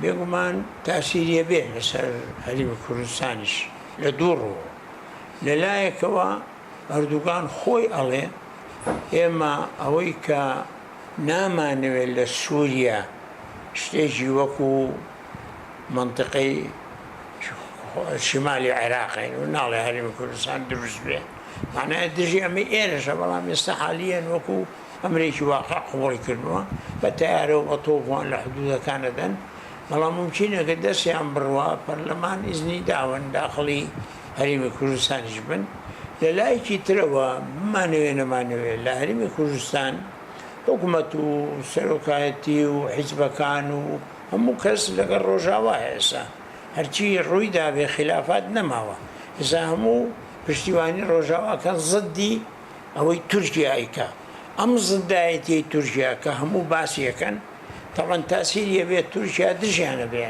بێگومان تاسیری ئەبێ لەسەر هەرێمی کوردستانیش لە دوو ڕووەوە، لە لایەکەوە ئەردوگان خۆی ئەڵێ ئێمە ئەوەی کە نامانەوێت لە سووریا شتێکی وەکو مەنتیقەی شیمالی عێراقین و ناڵێ هەرێمی کوردستان دروست بێ معنای دژی ئەمەی ئێرەشە، بەڵام ئێستا حالیەن وەکو ئەمرێکی واقع قبوڵی کردووە، بە تەیارە و بە تۆپ وان لە حدودەکان ئەدەن، بەڵام مومکینە کە دەستیان بڕوا، پەرلەمان ئیزنی داون داخڵی هەرێمی کوردستانیش بن. لە لایەکی ترەوە بمانەوێ نەمانەوێ لە هەرێمی کوردستان حکومەت و سەرۆکایەتی و حیزبەکان و هەموو کەس لەگەڵ ڕۆژاوایە ئێستا هەرچی ڕووی دابێ خیلافات نەماوە ئێستا هەموو پشتیوانی ڕۆژاوا کەن زدی ئەوەی تورکیا ئەیکا ئەم زدایەتیەی تورکیا کە هەموو باسی ئەکەن تەبعەن تاسیری ئەبێت تورکیا دژیان ئەبێ.